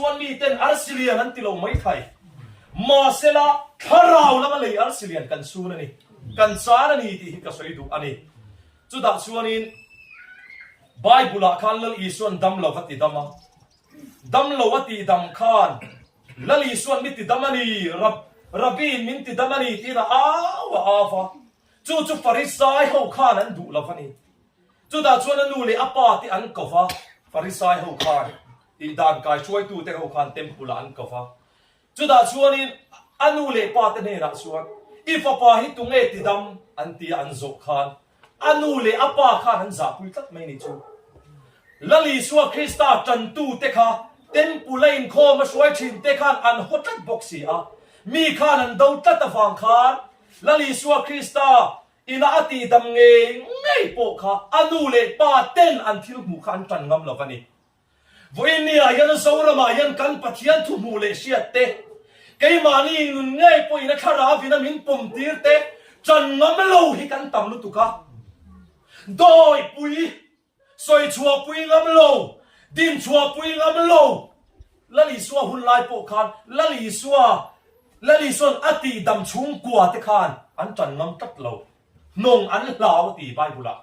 chuan miten arsi lian an ti lo mai thei. Mahsela, thlarau lama lei arsi lian kan sun a ni, kan chan a ni tih hi ka sawi duh a ni. Chutah chuanin Bible-ah khan Lal Isuan dam lo va ti dam a, dam lo a tih dam khan Lal Isuan mi ti dam a ni, Rabbi-in min ti dam a ni tiin a au a au va. Chu chu Farisai ho khan an duh lo va ni. Chutah chuan a nu leh a pa te an ko va, Farisai ho khan tih dan kai hruaitute ho khan temple ah an ko va. Chutah chuanin a nu leh pa te hnenah chuan, I fapa hi tunge ti dam? an ti a an zawh khan a nu leh a pa khan an zahpui tlat mai ni chu. Lal Isua Krista tantute kha temple a inkhawm a hruai thin te khan an haw tlat bawk si a, mi khan an do tlat avang khan Lal Isua Krista Ina a tihdam ngei ngei pawh kha a nu leh pa ten an thil hmuh kha an tan ngam lo a ni. Vawiin ni ah hian Zoramah hian kan Pathian thu hmuh leh hriat te, keimahni nun ngei pawhin a thlarau in a min pawm tir te tan ngam lo hi kan tam lutuk a. Dawipui Sawi chhuahpui ngam lo, din chhuahpui ngam lo. Lal Isua hun lai pawh khan Lal Isua, Lal Isua'n a tihdam chhungkua te khan an tan ngam tlat lo. Hnawng an hlau a ti Bible-ah.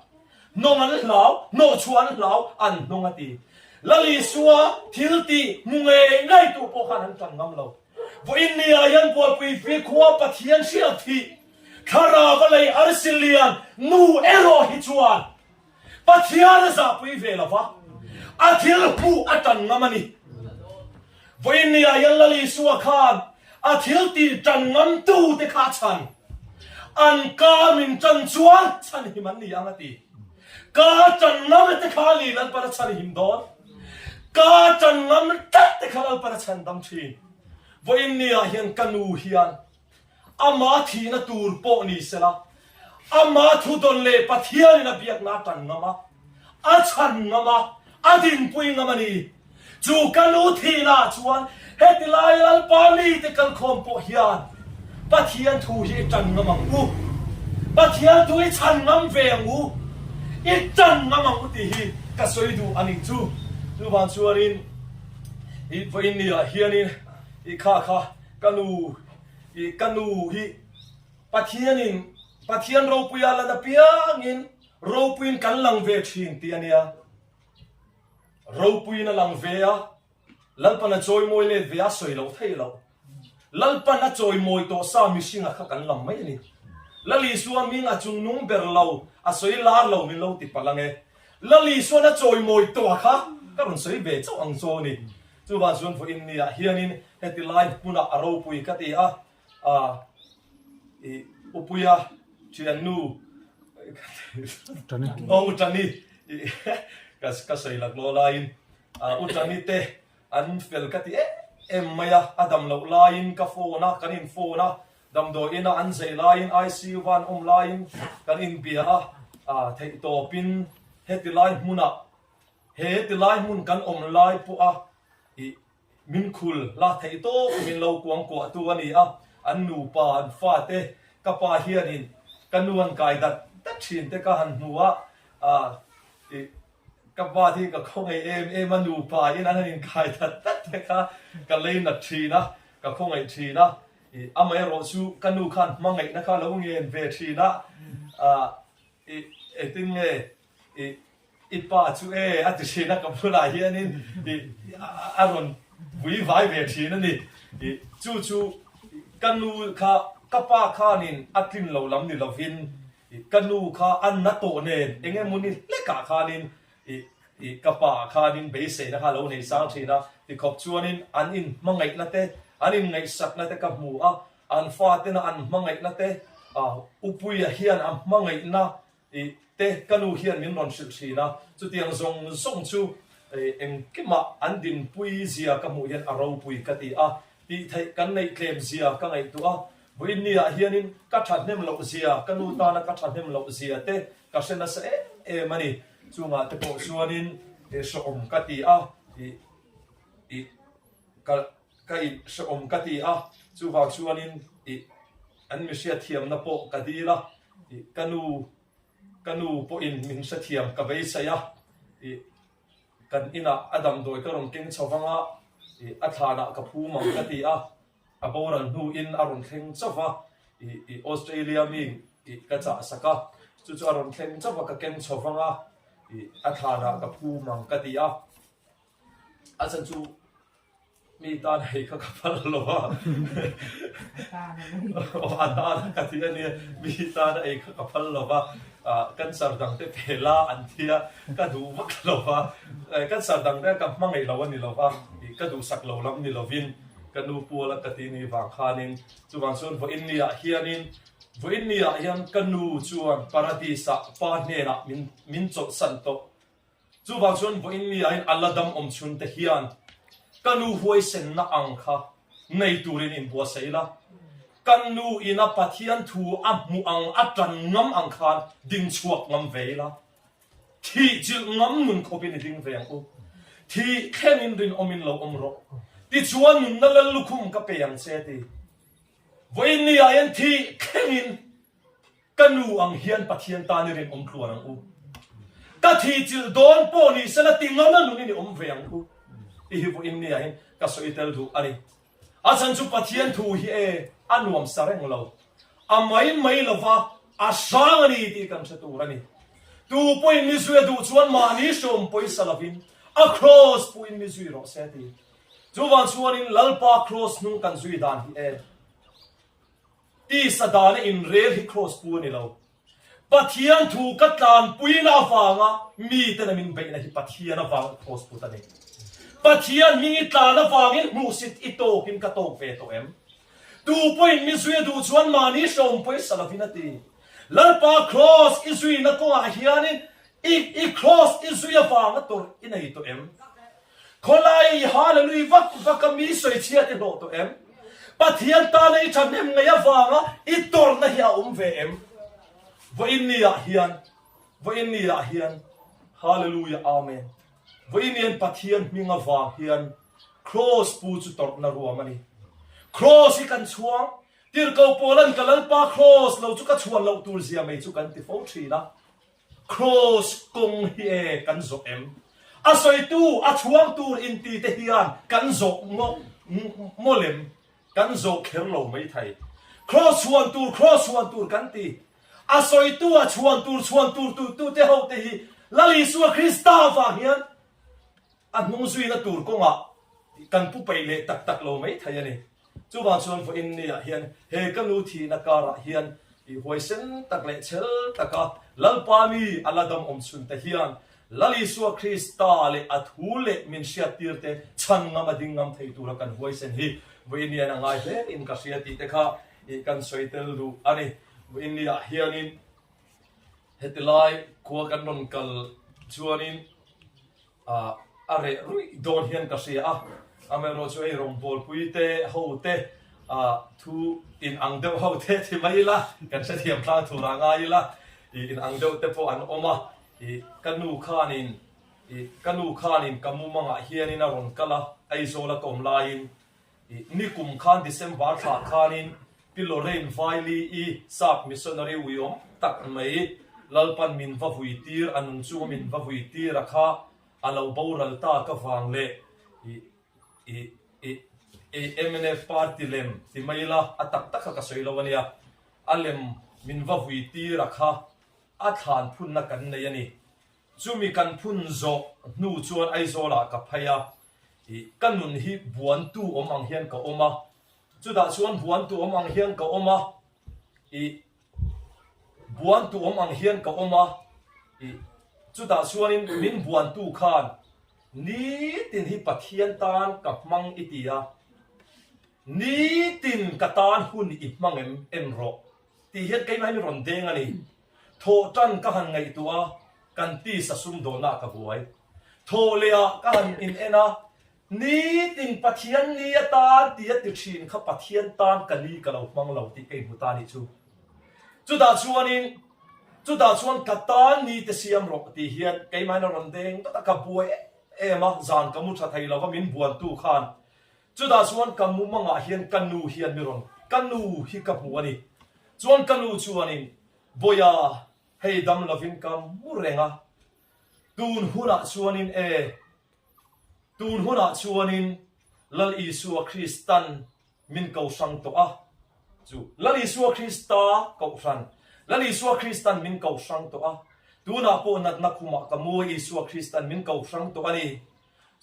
Hnawng an hlau, hnawhchhuah an hlau, an hnawng a ti. Lal Isua thil tih hmu ngei ngei tu pawh khan an tan ngam lo. Vawiin ni ah hian Bualpui fi khua Pathian hriat thih, Thlarau a lei arsi lian nu erawh hi chuan Pathian a zahpui ve lo va, a thil hmuh a tan ngam a ni. Vawiin ni ah hian Lal Isua khan a thil tih tan ngam tu te kha a chhan. An ka min tan chuan chhan him an ni ang a ti. Ka tan ngam te kha a ni Lalpan a chhan him dawn. Ka tan ngam tlat te kha Lalpan a chhan dam thin. Vawiin ni ah hian ka nu hian Ama thihna tur pawh ni sela, ama thudawn leh Pathianin a biakna a tan ngam a, a chhan ngam a, a dinpui ngam a ni. Chu ka nu thihnaah chuan heti lai Lalpa mite kalkhawm pawh hian Pathian thu hi i tan ngam ang u, Pathian thu i chhan ngam ve ang u, i tan ngam ang u tih hi ka sawi duh a nih chu. Chuvang chuanin i vawiin niah hianin i kha kha Ka nu i ka nu hi Pathianin Pathian ropuia lan apiangin ropuiin kan lang ve thin tih a nia. Ropuiin a lang ve a, Lalpan a chawimawi let ve a sawi loh theih loh. Lalpan a chawimawi tawh sa mihringa kha kan lam mai a ni. Lal Isua hming a chungnung ber lo, a sawi lar lo min lo ti palh ang e. Lal Isuan a chawimawi tawh a kha ka rawn sawi ve chauh ang chaw a ni. Chuvang chuan vawiin niah hianin heti lai hmunah a ropui ka ti a, i Upuia thiannu aw U Tani ka sawi laklawh laiin U Tani te an fel ka ti em em mai a, a dam loh laiin ka phone a, kan in phone a, damdawi ina an zai laiin ICU va an awm laiin kan inbia a, theihtawpin heti lai hmunah He tilai hmun kan awm lai pawha i min khul la theih tawp min lo kuangkuah tu a ni a, an nupa an fate ka pa hianin ka nu an kai dat dat thin te ka han hmu a, i ka pa hi ka khawngaih em em a, nupa in an han inkai dat dat te kha ka lei nat thin a, ka khawngaih thin a, i amaherawh chu ka nu khan hmangaihna kha lo ngen ve thin a, i engtin nge I i pa chu e a ti thin a, ka bulah hianin i a rawn vui vai ve thin a ni. I chu chu ka nu kha ka pa khanin a tlin lo lam ni lovin i ka nu kha a na tawh nen eng emawni hlekah khanin i i ka pa khanin beiseina kha a lo nei sang thin a. Tikhawp chuanin an inhmangaihna te, an inngaihsakna te ka hmu a, an fatena an hmangaihna te, Upuia hian a hmangaihna I te ka nu hian min rawn hrilh thin a, chutiang zawng zawng chu engkimah an dinpui zia ka hmuh hian a ropui ka ti a, tih theih kan neih tlem zia ka ngaihtuah a, vawiin ni ah hianin ka thahnem loh zia, ka nu tana ka thahnem loh zia te ka hre nasa em em a ni. Chungah te pawh chuanin hrehawm ka ti a, i i ka ka in hrehawm ka ti a, chuvang chuanin i an mi hriatthiamna pawh ka dil a, i ka nu ka nu pawhin min hrethiam ka beisei a, i kan inah a damdawi ka rawn keng chho vang a. I a thlanah ka phum ang ka ti a, a boral hnuin a rawn thleng chauh va, i i Australia mi i ka chah sak a, chu chu a rawn thleng chauh va ka ken chho vang a, i a thlanah ka phum ang ka ti a, a chhan chu Mi tan hei kha ka phal lo a, a tan ka ti a nia, mi tan a ei kha ka phal lo va, cancer dang te pe la an thi a, ka duh vak lo va, cancer dang te ka hmangaih lo a ni lo va, ka duhsak lo lam ni lovin ka nu pual a ka ti ni vang khanin, chuvang chuan vawiin ni ah hianin, vawiin ni ah hian ka nu chuan paradis ah pa hnenah min min chawlhsan tawh. Chuvang chuan vawiin mi aiin a la dam awm chhun te hian ka nu huaisenna ang kha nei turin inbuatsaih ila, ka nu ina Pathian thu a hmuh ang a tan ngam ang khan ding chhuak ngam ve ila, thih chilh ngam nun khawpin i ding ve ang u. Thih thlengin rinawmin lo awm rawh. Tichuan nunna lal lukhum ka pe ang che ti. Vawiin mi aiin thih thlengin Ka nu ang hian Pathian tan i rinawm tluan ang u. Ka thihchilh dawn pawh ni sela ti ngam a nungin i awm ve ang u tih hi vawiin nia hin ka sawi tel duh a ni. A chhan chu Pathian thu hi e a nuam sa reng lo, a mai mai lova a hrang a ni tih kan hre tur a ni. Tu pawhin mi zui a duh chuan mahni hrawm pawisa lovin a kraws puhin mi zui rawh se ti. Chuvang chuanin Lalpa kraws hnung kan zui dan hi e. Tisa dana inrel hi kraws pu a ni lo. Pathian thu ka tlanpuina avanga miten a min beihna hi Pathian avanga kraws put a ni. Pathian hming i tlan avangin hmuhsit i tawkin ka tawk ve tawh em? Tu pawhin mi zui a duh chuan mahni hreawm pawisa lovin a ti. Lalpa kraws i zuina kawngah hianin i i kraws i zui avanga tawrh i nei tawh em? Khawlai i hallelui vak vak a mi sawichhiat i hlawh tawh em? Pathian tana i thahnem ngei avanga i tawrhna hi a awm ve em? Vawiin ni ah hian, vawiin ni ah hian, Hallelujah Amen. Vawiin hian Pathian hming avang hian Kraws pu chu tawrhna ruam a ni. Kraws hi kan chhuang, Tirhkoh Paula'n ka Lalpa Kraws lo chu ka chhuan loh tur zia mai chu kan ti fo thin a. Kraws kawng hi e kan zawh em? A sawitu, a chhuang tur inti te hian kan zawh maw lem? Kan zawh kher lo mai thei. Kraws chhuan tur, kraws chhuan tur kan ti. A sawitu, a chhuan tur, chhuan tur tu tu te ho te hi Lal Isua Krista avang hian A hnung zuina tur kawngah kan pu peih leh tak tak lo mai thei a ni. Chuvang chuan vawiin niah hian he ka nu thihna karah hian i huaisen tak leh chhel taka Lalpa mi a la dam awm chhun te hian Lal Isua Krista leh a thu leh min hriattir te chhan ngam a ding ngam thei tura kan huaisen hi vawiin nian a ngai hle in ka hria tih te kha i kan sawi tel duh a ni. Vawiin niah hianin heti lai khua kan rawn kal chuanin a reh ruih dawn hian ka hria a, amaherawh chu hei rawngbawlpui te ho te thu in ang deuh ho te ti mai ila, kan hrethiam tlang thur ah ngai ila, ih in ang deuh te pawh an awm a, ih ka nu khanin ih ka nu khanin ka mumangah hianin a rawn kal a, Aizawl a ka awm laiin ih nikum khan December thlah khanin Pi Lorraine Vaili-i sap missionary uiawm tak mai Lalpan min va vui tir, a nung chunga min va vui tir a kha a lo boral ta ka vang leh i i i i mnf party lem ti mai ila a tak tak kha ka sawi lo a nia, a lem min va vui tir a kha a thlan phunna kan nei a ni. Chumi kan phun zawh hnu chuan Aizawlah ka phei a, i ka nun hi buantu awm ang hian ka awm a, Chutah chuan buan tu awm ang hian ka awm a, i buan tu awm ang hian ka awm a, i chutah chuanin min buantu khan nitin hi Pathian tan ka hmang i ti a, nitin ka tan hun i hmang em en rawh tih hian keimah hi min rawn deng a ni. Thawh tan ka han ngaihtuah a, kan tisa sumdawnah ka buai. Thawh leh ah ka han in en a, Nitin Pathian ni atan ti a ti thin kha Pathian tan ka ni ka lo hmang lo tih ka inhmu ta nih chu. Chutah chuanin chutah chuan ka tan ni te siam rawh tih hian keimahin a rawn deng dawt a, ka buai em em a, zan ka mu tha thei lo va min buantu khan. Chutah chuan ka mumangah hian ka nu hian mi rawn ka nu hi ka hmu a ni. Chuan ka nu chuanin Bawiha hei dam lovin ka mu reng a, tun hunah chuanin e, Tun hunah chuanin. Lal Isua Kristan min ko hrang tawh a, chu Lal Isua Krista Kohhran, Lal Isua Kristan min ko hrang tawh a, tunah pawh natna khumah ka mu a Isua Kristan min ko hrang tawh a ni.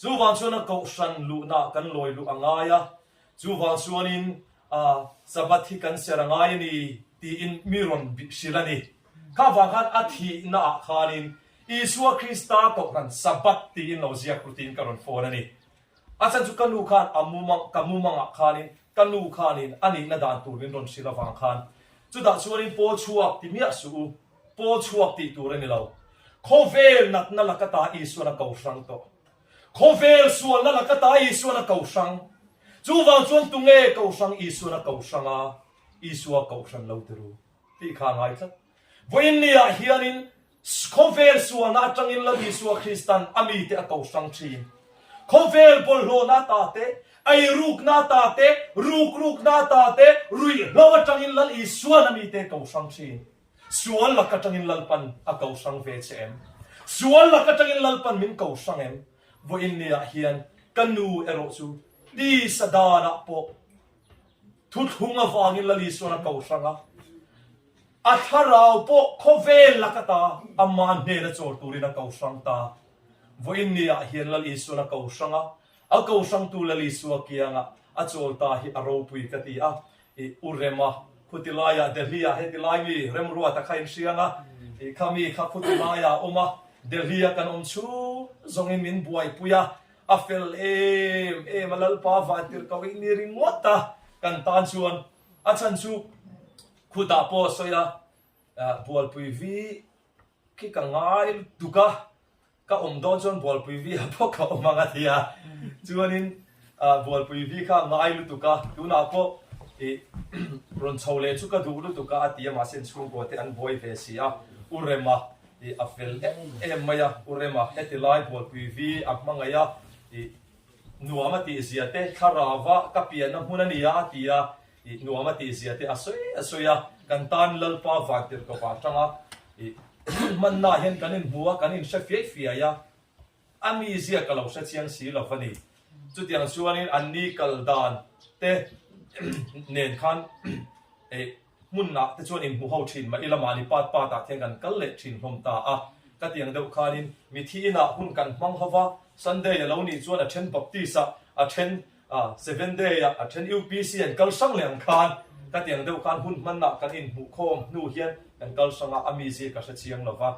Chuvang chuan a Kohhran luhnaah kan lawi luh a ngai a, chuvang chuanin a Sabbath hi kan ser a ngai a ni tiin mi rawn hrilh a ni. Kha vang khan a thihnaah khanin Isua Krista Kohhran Sabbath tiin lo ziak ru tiin ka rawn phone a ni. A chhan chu ka nu khan a mumang, ka mumangah khanin ka nu khanin a nihna dan tur min rawn hrilh avang khan chutah chuanin pawl chhuak ti miah suh u, pawl chhuak tih tur a ni lo. Khawvel natna laka ta Isuan a ko hrang tawh. Khawvel sualna laka ta Isuan a ko hrang. Chuvang chuan tunge ko hrang Isuan a ko hrang a, Isua kohhran lo ti ru tih kha a ngai tlat. Vawiin niah hianin Khawvel sualna atangin Lal Isua Kristan a mite a ko hrang thin. Khawvel bawlhhlawhna ata te, eirukna ata te, rukrukna ata te, ruihhlo atangin Lal Isuan a mite a ko hrang thin. Sual lak atangin Lalpan a ko hrang ve che em? Sual lak atangin Lalpan min ko hrang em? Vawiin niah hian ka nu erawh chu tisa danah pawh thuthlung avangin Lal Isuan a ko hrang a. A thlarau pawh khawvel lak ata amah hnena chawl turin a ko hrang ta. Vawiin ni ah hian Lal Isuan a ko hrang a, a ko hrangtu Lal Isua kiangah a chawl ta hi a ropui ka ti a. I U Rema khuti laiah Delhi ah heti lai mi Remruata kha in hriang a, i kha mi kha khuti laiah a awm a, Delhi a kan awm chhung zawngin min buaipui a, a fel em em a Lalpa vantirhkoh i ni ringawt a kan tan chuan a chhan chu Khutah pawh a sawi a, Bualpui vi khi ka ngai lutuk a, ka awm dawn chuan Bualpui vi ah pawh ka awm ang a ti a. Chuanin Bualpui vi kha a ngai lutuk a, tunah pawh ih rawn chho leh chu ka duh lutuk a a ti a, mahse an chhungkua te an buai ve si a, U Rema ih a fel em em mai a, U Rema heti lai Bualpui vi a hmangaih a, ih nuam a tih zia te thlarau-a ka pianna hmun a ni a a ti a, I nuam a tih zia te a sawi a sawi a, kan tan Lalpa vantirhkawp ah tanga i hun hmanna ah hian kan inhmu a, kan inhre fiai fiai a, a mizia ka lo hre chiang si lo va ni. Chutiang chuanin an ni kal dan te nen khan eh hmun ah te chuan inhmu ho thin mah ila mahni pat pat ah khian kan kal leh thin hlawm ta a, ka tiang deuh khanin mithi inah hun kan hmang ho va, Sunday a lo nih chuan a then Baptist ah a then A, Seven Day ah a then UPC an kal hrang leh ang khan ka ti ang deuh khan hun hmanah kan inhmuh khawm hnu hian kan kal hrang a, a mizia ka hre chiang lo va.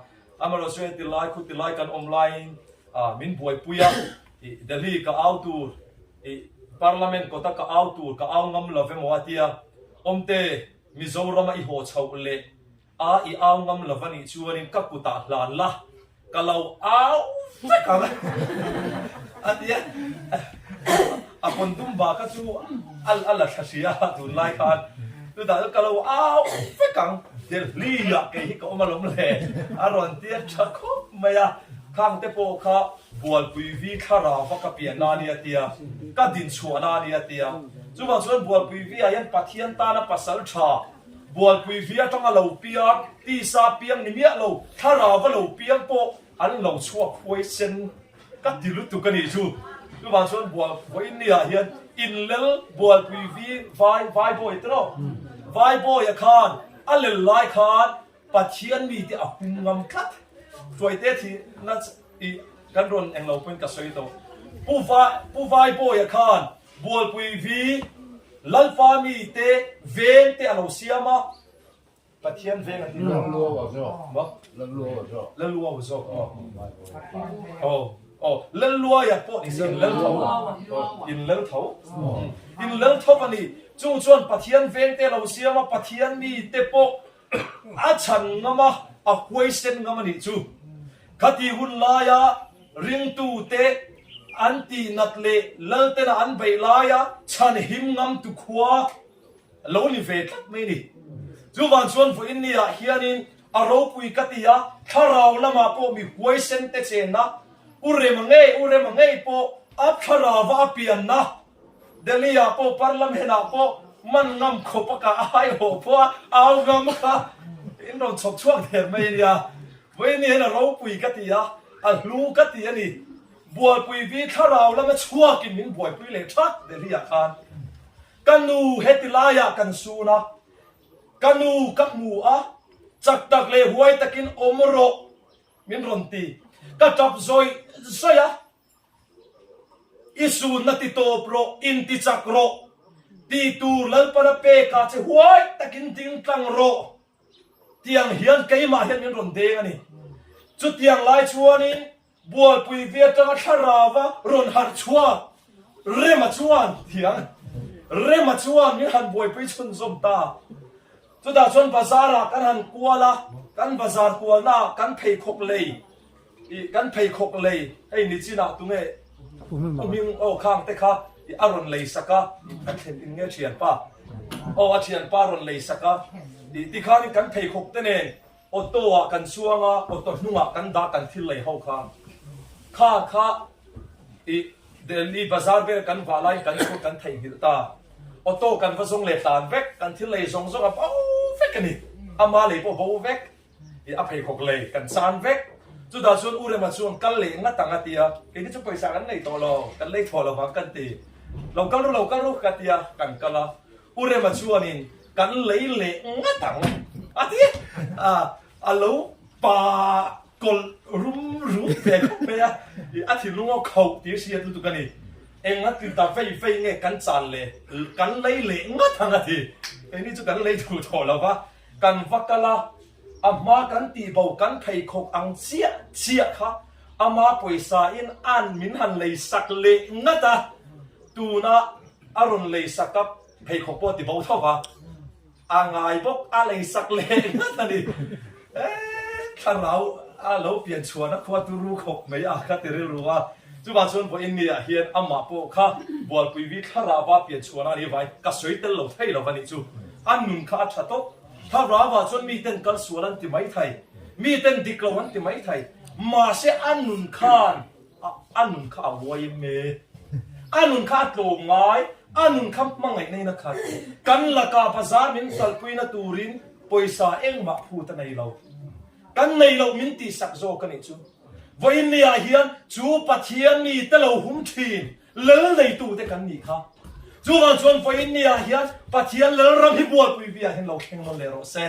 Amaherawh chu heti lai khuti lai kan awm laiin a min buaipui a, ih Delhi ka au tur, ih Parliament kawta ka au tur ka au ngam lo emaw a tia, Awmte Mizorama i haw chhoh leh A i au ngam lo va nih chuanin ka kutah hlan la, ka lo au vek ang a ti a. A pawn tum bak kha chu a la thla hria a tunlai khan. Chutah chuan ka lo au vek ang, Delhi ah kei hi ka awm alawm le a rawn ti a tha khawp mai a. Khang te pawh kha Bualpui vi thlarau va ka pianna a nia tia, ka dinchhuahna a nia tia. Chuvang chuan Bualpui vi ah hian Pathian tana pasal tha Bualpui vi atanga lo piang, tisa piang ni miah lo, thlarau a lo piang pawh an lo chhuak huai sen ka ti lutuk a nih chu. Chuvang chuan bual vawiinniah hian inlel Bualpui vi vai Vaibawi te rawh. Vaibawia khan a lel lai khan Pathian mite a hum ngam tlat. Hruaite thihna i kan rawn englo pawhin ka sawi tawh. Pu Vai Pu Vaibawia khan Bualpui vi Lalpa mite veng te a lo siam a, Pathian veng a ti lo. Lalluau a zawk. Maw? Lalluau a zawk. Lalluau a zawk maw? Aw, aw, Lalluaia pawh ni se in lal tho. In lal tho. In lal tho a ni. Chung chuan Pathian veng te a lo siam a, Pathian mite pawh A chhan ngam a, a huaisen ngam a nih chu. Khati hun laia ringtute an tihnat leh laltena an beih laia chhan him ngam tu khua lo ni ve tlat mai ni. Chuvang chuan vawiin niah hianin a ropui ka ti a, thlarau lamah pawh mi huaisen te chenna, U Rema ngei, U Rema ngei pawh a thlarauva a pianna Delhi ah pawh Parliament ah pawh man ngam khawp a ka ai haw pawh a au ngam kha in rawn chhawp chhuak der mai a nia. Vawiin hian a ropui ka ti a, a hlu ka ti a ni. Bualpui vi thlarau lama chhuakin min buaipui leh thak Delhi-ah khan. Ka nu heti laiah kan sun a, ka nu ka hmu a, chak tak leh huai takin awm rawh min rawn ti. Ka tap zawih zawih a, I sunna ti tawp rawh, inti chak rawh, tih tur Lalpana pekah che huai takin ding tlang rawh. Tiang hian keimah hian min rawn deng a ni. Chutiang lai chuanin Bualpui vi atanga thlarauva rawn harh chhuak Rema chuan tiang Rema chuan min han buaipui chhunzawm ta. Chutah chuan bazar-ah kan han kual a, kan bazar kualnaah kan pheikhawk lei Ih kan pheikhawk lei hei nichinah tunge u hming aw khang te kha ih a rawn lei sak a, kan thlen in nge thianpa aw a thianpa rawn lei sak a, ih tikhanin kan pheikhawk te nen auto ah kan chuang a, auto hnungah kan dah kan thil lei ho kha kha kha ih Delhi bazar vel kan vah laiin kan chhut kan theihnghilh ta, auto kan va zawng leh tlan vek kan thil lei zawng zawng a bo vek a ni, ama lei pawh bo vek. I a pheikhawk lei kan chan vek. Chutah chuan U Rema chuan kal leh ngat ang a ti a, keini chu pawisa kan nei tawh lo, kan lei thaw lo vang kan ti. Lo kal ru, lo kal ru ka ti a, kan kal a. U Rema chuanin kan lei leh ngat ang a ti a, a lo pa kawlh rum rum ve khawp mai a, i a thinlung aw khauh tih hriat lutuk a ni. Eng a ti ta vei vei nge kan chan le, kan lei leh ngat ang a ti. Keini chu kan lei duh tawh lo va. Kan va kal a, a hma kan tih bo kan pheikhawk ang chiah chiah kha ama pawisa in an min han lei sak leh ngat a, tuna a rawn lei sak a pheikhawk pawh a ti bo tho va, a ngai bawk a lei sak leh ngat a ni. Eee thlarau a lo pian chhuahna khua tu ru khawp mai a ka ti rilru a, chuvang chuan vawiin ni ah hian amah pawh kha Bualpui vi thlarau a pian chhuahna a nih vangin ka sawi tel lo thei lo va nih chu. A nun kha a tha tawp. Thlarau chuan miten kal sual an ti mai thei, miten dik lo an ti mai thei, mahse a nun khan a nun kha a uai em e. A nun kha a tlawm ngai, a nun kha hmangaihna in a khat. Kan lakah bazar min kalpuina turin pawisa engmah phut a nei lo. Kan nei loh min tihsak zawk a nih chu. Vawiin niah hian chu Pathian mite lo hum thin Lal neitute kan nih kha. Chuvang chuan vawiin niah hian Pathian Lalram hi bualpui viah hian lo thleng nawn leh rawh se.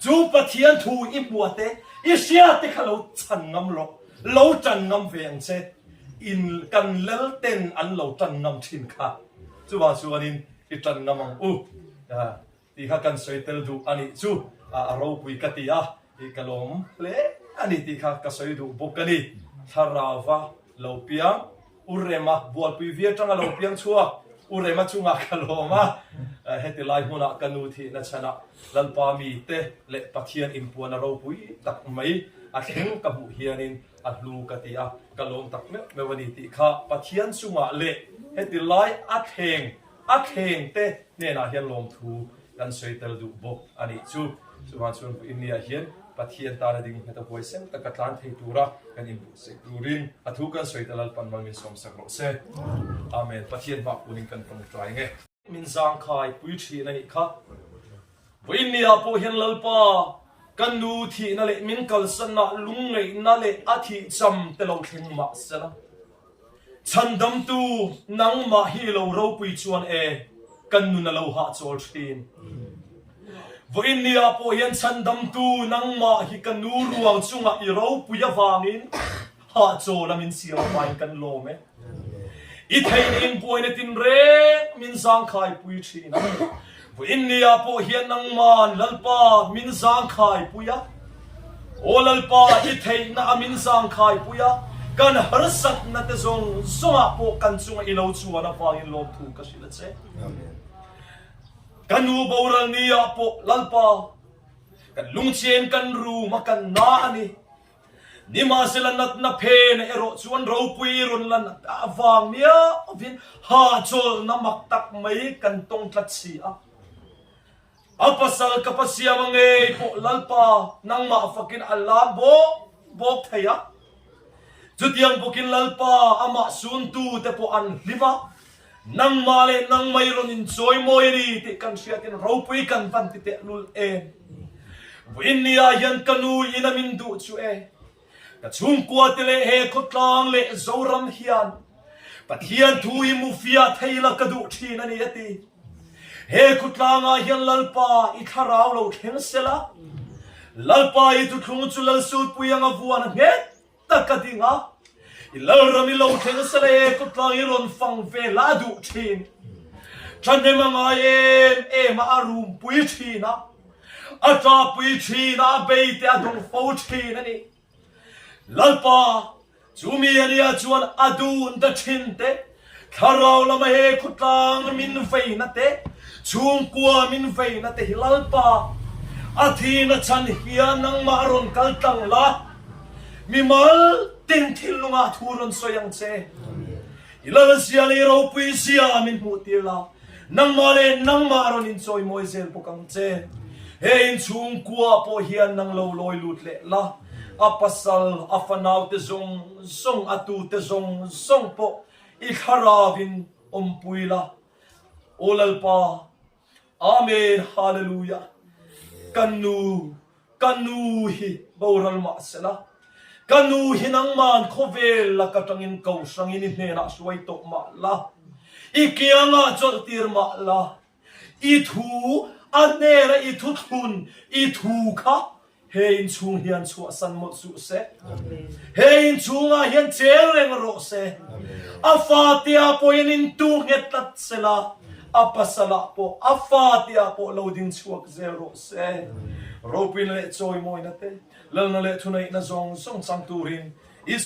Chu Pathian thu i hmuah te, i hria te kha lo chhan ngam rawh, lo tan ngam ve ang che. In kan Lal ten an lo tan ngam thin kha. Chuvang chuanin i tan ngam ang u. Tih kha kan sawi tel duh a nih chu a ropui ka ti a, ih ka lawm hle a ni tih kha ka sawi duh bawk a ni. Thlarauva lo piang, U Rema bualpui vi atanga lo piang chhuak, U Rema chungah ka lawm a, heti lai hmunah ka nu thihna chhanah Lalpa mite leh Pathian inpuan a ropui tak mai a thleng ka hmuh hianin a hlu ka ti a, ka lawm tak meuh meuh a ni tih kha Pathian chungah leh heti lai a thleng A thleng te hnenah hian lawmthu kan sawi tel duh bawk a nih chu. Chuvang chuan India hian Pathian tana ding nghet a huaisen taka tlan thei tura kan inbuhsaih turin a thu kan sawi tel Lalpan mal min sawmsak rawh se. Amen. Pathian hmah kunin kan tawngtai nge. Min zangkhai pui thin a nih kha. Vawiinnia pawh hian Lalpa kan nu thihna leh min kalsanna lungngaihna leh a thihcham te lo thleng mah sela. Chhandamtu, nangmah hi lo ropui chuan e, kan nun a lo hahchawl thin. Vawiin ni ah pawh hian Chhandamtu, nangmah hi ka nu ruang chungah i ropui avangin hahchawl a min siam avangin kan lawm e. I theihna in buaina tinreng min zangkhai pui thin a. Vawiin ni ah pawh hian nangman Lalpa min zangkhai pui a. Aw Lalpa, i theihna a min zangkhai pui a, kan harsatna te zawng zawngah pawh kan chunga i lo chuan avangin lawmthu ka hrilh a che. Ka nu boral ni ah pawh Lalpa, kan lungchhiain kan rum a kan na a ni. Nimahsela natna phena erawh chuan ropui rawn lan avang miauvin hahchawlhna mak tak mai kan tawng tlat si a. A pasal ka pa siam a ngei pawh Lalpa nangmah fakin a lam bawk bawk thei a. Chutiang bawkin Lalpa amah suntu te pawh an hlim a, nangmah leh nangmah i rawn inchawimawi a ni tih kan hriatin ropui kan van ti tehlul em. Vawiin ni ah hian ka nu in a min duh chu e. Ka chhungkua te leh he khawtlang leh Zoram hian Pathian thu hi mu fiah thei la ka duh thin a ni a ti. He khawtlangah hian Lalpa i thlarau lo thleng sela, Lalpa i thuthlung chu Lalsutpui anga vuan a nghet tak a ding a, i Lalram i lo thleng sela he khawtlang i rawn fang ve la a duh thin. Thahnem a ngai em em a, a rumpui thin a, a ṭahpui thin a, a beite a duh fo thin a ni. Lalpa, chu mi a nia chuan a dun ta thin te, thlarau lama he khawtlang min veina te, chhungkua min veina te hi Lalpa, a thihna chhan hian nangmah rawn kal tlang la, mimal tin thinlungah thu rawn sawi ang che. I Lalzia leh i ropui zia min hmuh tir la, nangmah leh nangmah rawn inchawi mawi zel bawk ang che. He inchhungkua pawh hian nang lo lawi lut leh la, a pasal, a fanaute zawng zawng, a tute zawng zawng pawh i thlarauin awmpui la. Aw Lalpa, Amen Hallelujah Ka nu ka nu hi boral mah sela ka nu hi nangman khawvel lak atangin ko hrangin i hnenah hruai tawh mah la i kiangah chawlh tir mah la i thu a hnena i thuthlun i thu kha He inchhung hian chhuahsan mawlh suh se. He inchhungah hian cheng reng rawh se. A fatea pawhin intu nghet tlat sela, a pasalah pawh a fatea pawh lo ding chhuak zel rawh se. Ropuina leh chawimawina te, lalna leh thuneihna zawng zawng chang turin.